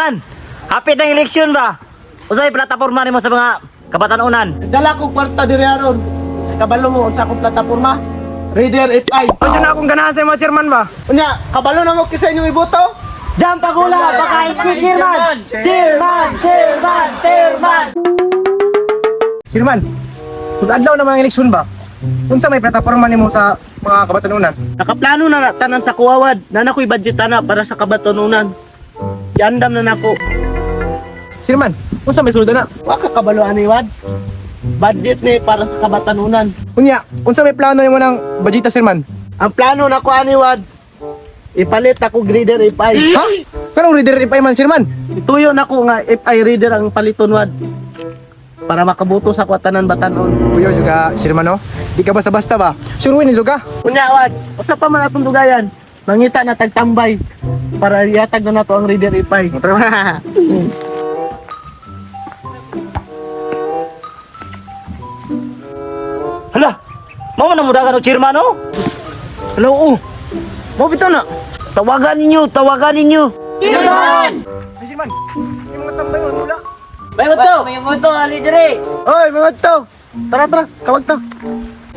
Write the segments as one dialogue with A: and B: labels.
A: Chairman, hapit ang eleksyon ba? Usay plataporma nimo sa mga kabatanunan.
B: Dala ko kwarta diri aron. Kabalo mo unsa akong plataporma? Reader FI.
C: Ano na akong ganahan sa mga chairman ba?
B: Unya, kabalo na mo kisa inyong iboto?
A: Jam pagula, baka iski chairman! Chairman! Chairman! Chairman!
C: Chairman, sud adlaw na mga eleksyon ba? Unsa may plataporma nimo sa mga kabatanunan?
B: Nakaplano na na tanan sa kuwawad. Nana ko'y budget ana para sa kabatanunan. Iandam na nako.
C: Chairman, unsa may sulod na?
B: Wa ka kabalo ani wad. Budget ni para sa kabatanunan.
C: Unya, unsa may plano nimo ng budget, chairman?
B: Ang plano nako ani wad, ipalit ako grader FI.
C: Ha? Kanong reader if man, chairman?
B: Ituyo nako nga FI reader ang paliton wad. Para makabuto sa kwatanan batanon.
C: Uyo juga, chairman no? Di ka basta-basta ba? Sure win juga.
B: Unya wad, usa pa man atong dugayan. Mangita na tagtambay para iatag na nato ang reader FI.
A: Hala! Mao man ang mudagan og chairman oh.
C: Hello, oh. Mo bitaw na.
D: Tawagan ninyo, tawagan ninyo.
A: Chairman!
C: Ay, chairman, yung mga tambay mo wala.
A: May uto! May uto, ali dire!
B: Oy, mga to. Tara tara, kawag to.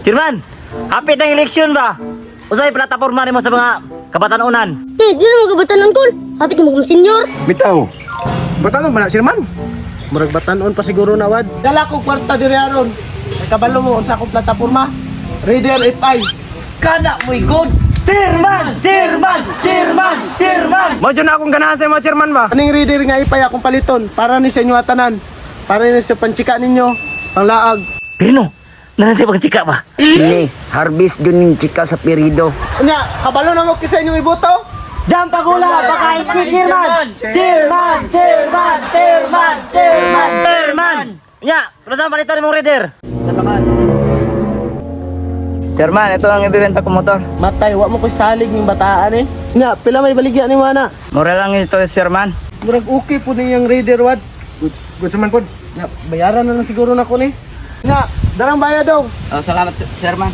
A: Chairman, hapit ang eleksyon ba? Usay plataporma nimo sa mga kabatanunan.
E: Eh, di na magabatanan kol. Hapit na magong senyor.
F: Bitaw.
C: Batanon ba na, chairman?
B: Murag batanon pa siguro na wad. Dala ko kwarta diri aron. Ay kabalo mo unsa akong plataporma? Reader FI.
A: Kana mo'y good! Chairman! Chairman! Chairman! Chairman!
C: Mo na akong ganahan sa mga chairman ba?
B: Aning reader nga ipay akong paliton para ni sa inyo tanan. Para ni sa panchika ninyo, panglaag.
A: Pirino, nanatay pagchika ba?
D: Ini, harvest yun yung chika sa perido.
B: Unya, kabalo na mo kisa inyong iboto?
A: Jam pagula, baka iski chairman! Chairman! Chairman! Chairman! Chairman! Chairman! Nya, pero saan palitan mong reader?
G: Chairman, ito ang ibibenta ko motor.
B: Matay, wa mo ko'y salig ning bataan eh. Unya, pila may baligya ni mana.
G: Mura lang ito, Chairman.
B: Murag okay po niyang reader wad.
C: Good, good chairman pod.
B: Nya, bayaran na lang siguro na ko ni. Nya, darang bayad daw.
G: Oh, salamat, Chairman.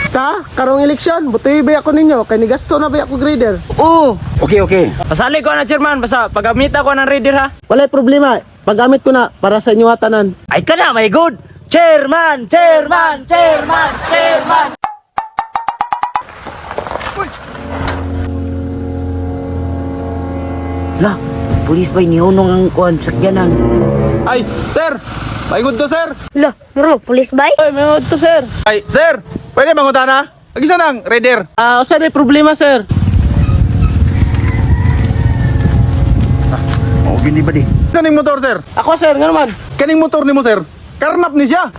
B: Basta, karong eleksyon, buti ba ako ninyo? Kay nigasto na ba ako grader?
C: Oo.
F: Okay, okay.
C: Pasali ko na, chairman. Basta paggamit ako ng reader ha.
B: Walay problema. Paggamit ko na para sa inyo tanan.
A: Ay ka na, my good! Chairman! Chairman! Chairman! Chairman!
D: Lah, pulis ba'y nihunong ang kuan sakyanan?
C: Ay, sir! Paigod to, sir!
E: Lah, muro, pulis bay?
B: Oy, may to sir.
C: Ay, sir! Pwede mangutana? Agisa nang reader.
B: Ah, usa na problema sir.
F: Oh, gini ba di?
C: Kaning motor, sir?
B: Ako sir, ngano man?
C: Kaning motor nimo, sir? Karnap ni siya.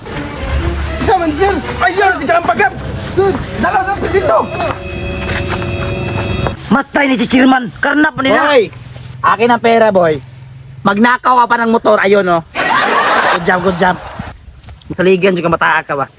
B: Isa man sir.
C: Ay, di ka lang pagap! Sir, dala sa presinto!
A: Matay ni si chairman! Karnap nila!
G: Hoy! Akin ang pera, boy. Magnakaw ka pa ng motor, ayun, oh. Good job, good job.
A: Saligan juga mataak ka ba?